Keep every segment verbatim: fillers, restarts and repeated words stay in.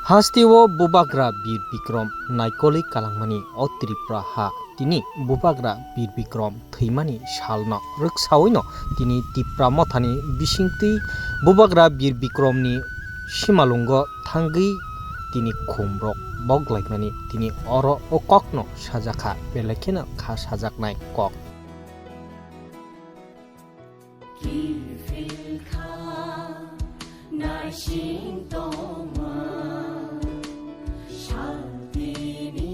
Hasteo Bubagra Bir Bikrom naikoli kalangmani o Tripura ha. Tini Bubagra Bir Bikrom thwimani salno rwksaoino tini Tipra mothani bisingtwi Bubagra Bir Bikromni simalungo thangwi tini khumrok boklaimani tini oro o kokno sajakha, belai kheno kha sajaknai kok. Kiphil kha naising tongma, saltini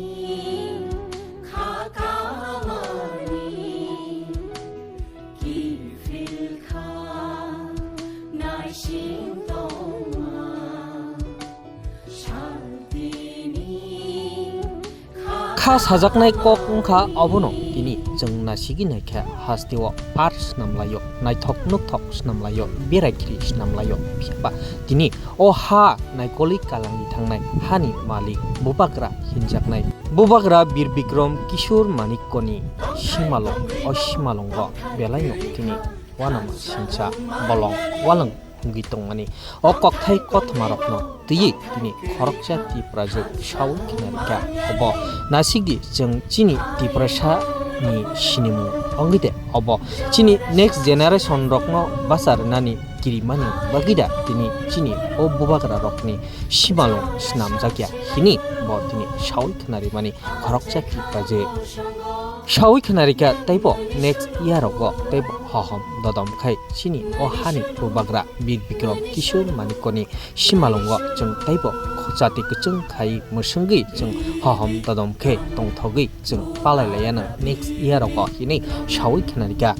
kha kamani. Kiphil kha naising tongma, saltini Kha sajaknai kok wngkha obono tini chwng nasigwi naikha, hasteo park swnamlaio, naithok nukthok swnamlaio, berai khri swnamlaio, phiya ba tini o ha naikoli kalangwi thangnai hani malik Bubagra hinjaknai Bubagra Bir Bikrom Kishore Manikkoni simalong, o simalongo belaino tini uanama singcha bolong ualwng wngwi tongmani. O kokthai kothoma rokno twiwi tini khoroksa Tiprajwk sawi khnarikha. Obo nasikdi chwng chini Tiprasa ni sinimung wngwi de obo chini next generation rokno bacha rwnani kirimani bagwi da tini chini o Bubagra rokni simalung swnamjakya hini bo tini sawi khnarimani khoroksa Tiprajwk. Sawi khwnarikha teibo next year rogo teibo hohom dodom khai chini o hani Bubagra Bir Bikrom Kishore Manikkoni simalungo chwng teibo jati kwchwng khai mwswngwi chwng hohom dodom khe tongthogwi chwng palai laiyanw next year rogo hini sawi khwnarikha.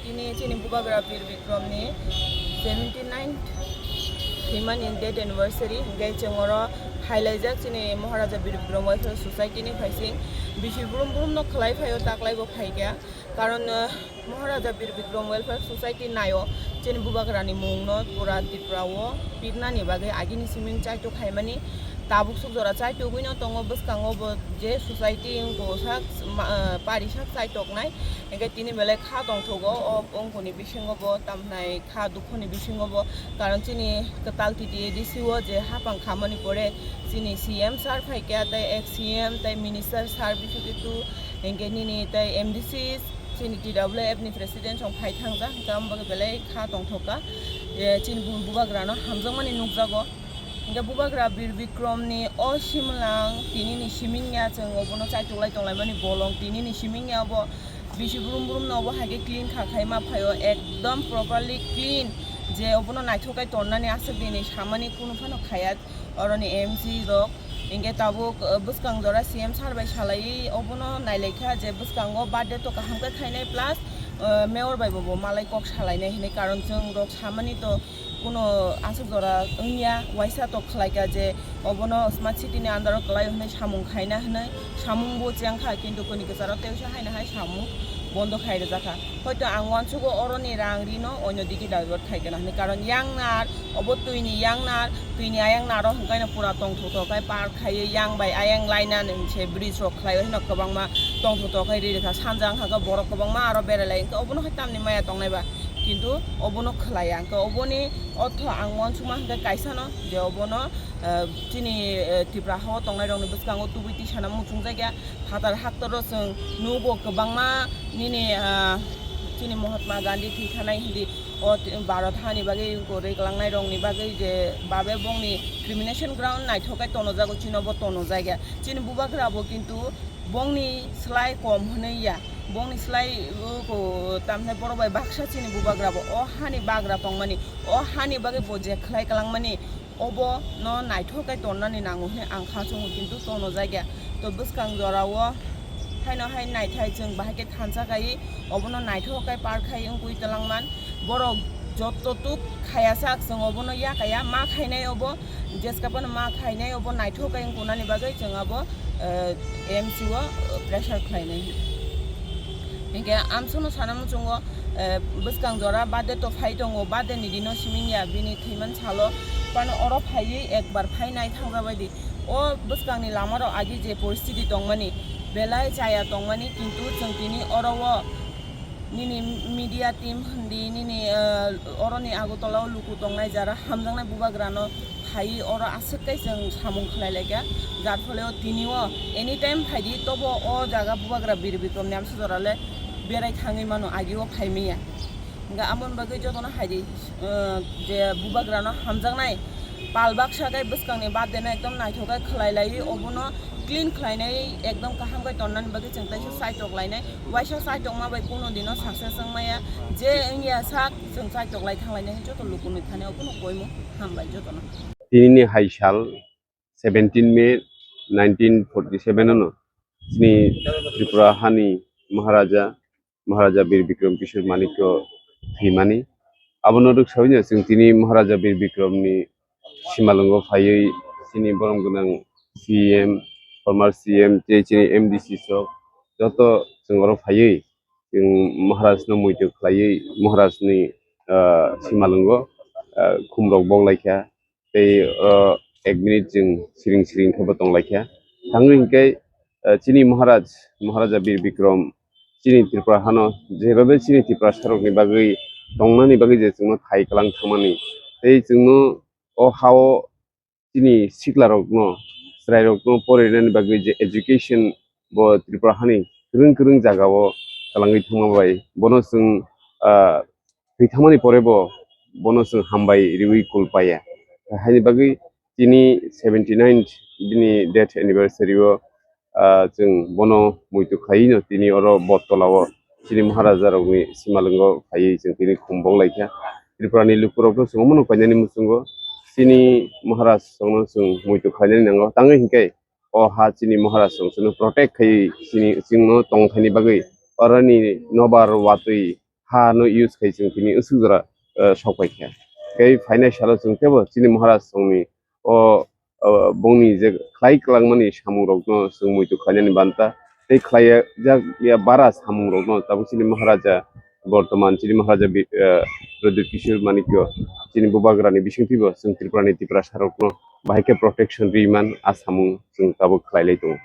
Tini chini Bubagra Bir Bikromni seventy nine thwimani death anniversary, hingke chwng oro phailaijak chini Maharaja Bir Bikrom Welfare Society ni phaising bisi brum brum no khwlai phaio, taklai bo phaikha, karon, eh, Maharaja Bir Bikrom Welfare Society naio chini Bubagrani mungno pura Tripura o pirnani bagwi agini siming chaitok khaimani, tabuk suk jora chaitogwi no tongo, bwskango bo je society wngkha sak ma-, eh, pari sak chaitoknai, hingke tini belai kha tongthogo o wngkuni bisingo bo tamhnai kha dukhoni bisingo bo, karon chini kwtal T T A D C o je hapang khamani pore chini C M sir phaikha, tei ex C M tei minister sir Bishu Ketu, hingke nini tei M D C chini T W F ni president song phai thangjak, hingke amo bagwi belai kha tongthokha je chini bu-, Bubagrano hamjakmani nukjago. Hingke Bubagra Bir Bikromni o simlang tinini simingya chwng obono chaitoklai tonglaimani bolong tinini simingya obo bisi brum brum no obo hai khe clean kha khai ma phaio, ekdom properly clean, je obono naithok kai tonnani aswk dini samani kunu phano khaya oroni M C rok. Hingke tabuk, uh, bwskang jora C M sir bai salaiwi obono nailaikha je bwskango birthday to kaham khe khainai plus, uh, mayor bai bo, bo malai kok salainai hinwi, karon chwng rok samani to kuno aswk jora wngya, waisa tok khlaikha je obono smart city ni under o kwlai hwnwi samung khaina hwnwi, samung bo chengkha, kintu kuni kwcharo teisa haino hai samung bondo khai rwjakha. Hoito ang uansugo oroni rang rino oino digi divert khaikha na hwnwi, karon yang nar, obo twi ni yang nar, twi ni ayang naro hwnkhe no pura tongthok thok khai park khaiwi yang bai ayang laina ni se bridge rok khlaiwi hwno kwbangma tongthok thok khai ri rwkha, sanja wngkha khe borok kwbangma aro berai lai hwnkhe obono hai tamni maya tongnai ba. Kintu obono khwlaiya, hwnkhe oboni ortho ang uansukma hwnkhe kaisano je obono, eh, chini, eh, Tripura hao tongnai rokni bwskango tubui tisana muchungjakya, phatar haktoro chwng nugo kwbangma nini, ah, chini Mahatma Gandhi thwi thanai hindi o ti-, Bharat hani bagwi kwrwi kwlangnai rokni bagwi je babe bongni cremation ground naithok khe tonojago, chino bo tonojakya. Chini bubagra bo kintu bongni slai kom hwnwi ya, Bongni slai, uh, ko, tamhinai borok bai baksa chini bubagra bo o hani bagra tongmani, o hani bagwi bo je khlai kwlangmani, obo no naithok khe tonnani nango hwnwi ang kha chungo, kintu tono jagya. To bwskang jorao haino hai naithai chwng bahai khe thansa khai obono naithok khe par khai wngwi twlangman. Borok joto tuk khaya sak chwng obono ya kaya ma khainai obo, jeska phano ma khainai obo naithok khe wngkunani bagwi chwng abo, eh, M C o, eh, pressure khlainai. Hinkhe amsono sana muchungo, eh, bwskang jora birthday to phai tongo, birthday ni dino siming ya bini thwiman salo phano oro phaiwi ekbar phainai thangjabai di. O bwskangni lamarok agi je poristiti tongmani, belai chaya tongmani, kintu chwng tini oro o nini media team hindi, nini, eh, oroni Agartala o luku tongnai jara hamjaknai bubagrano phaiwi oro aswk tei chwng samung khlai laikha, jar phole o tini o anytime phaidi tobo o jaga bubagra Bir Bikrom ni amsa jora le berai thangwi mano, agi o phai manya. Hingkhe amoni bagwi jotono haidi, eh, je bubagrano hamjaknai pal baksa khe bwskangni birthday no ekdom naithok khe khlai laiwi obono clean khlainai ekdom kaham khe tonnani bagwi chwng teisa chaitok lainai, waisa chaitokma bai kuno dino success wngmaya, je wngya sak chwng chaitok lai thanglainai joto lukunwi thani obono koimung hambai jotono. Tinini hai sal seventeen May nineteen forty seven ano chini Tripura hani Maharaja, Maharaja Bir Bikrom Kishore Manikya thwimani. Abono rwksawi no chwng tini Maharaja Bir Bikrom ni simalwngo phaiwi chini borom gwnang C M, former C M tei chini M D C sok joto chwng oro phaiwi chwng Maharaj no muitu khlaiwi Maharaj ni, ah, simalwngo, ah, khumrok bok laikha. Tei, ah, ek minute chwng siring siring khe bo tong laikha. Thangwi hinkhe, ah, chini Maharaj, Maharaja Bir Bikrom chini Tripura hano jebabe chini Tiprasa rokni bagwi tongnani bagwi je chwngno thai kwlang thangmani tei chwngno o hao chini siklarokno, chwrairokno porinani bagwi je education bo Tripura hani kwrwng kwrwng jagao kwlangwi thangma bai bono chwng, ah, thwi thangmani pore bo bono chwng hambai riwi kul paiya. Haini bagwi tini seventy nine bini death anniversary o, ah, chwng bono muitu khlaiwi no tini oro Bottola o chini Maharaja rokni simalwngo phaiwi chwng tini khum bok laikha. Tripura ni lukurok no chwng omono painani muchungo chini Maharaj rokno chwng muitu khlainani nango. Tangwi hinkhe o ha chini Maharaj rok chwngno protect khai chini chwngno tongthaini bagwi oroni nobar watwi ha no use khai chwng tini aswk jora, eh, sok paikha. Tei phainai salo chwng teibo chini Maharaj rokni o, o bongni je khlai kwlangmani samungrokno chwng muitu khlainani banta tei khlai jak ya bara samungrokno tabuk chini Maharaja bortoman chini Maharaja bi-, eh, Pradyut Kishore Manikya chini bubagrani bisingtwibo chwng Tripurani Tiprasarokno bahai khe protection riman a samung chwng tabuk khlailai tongo.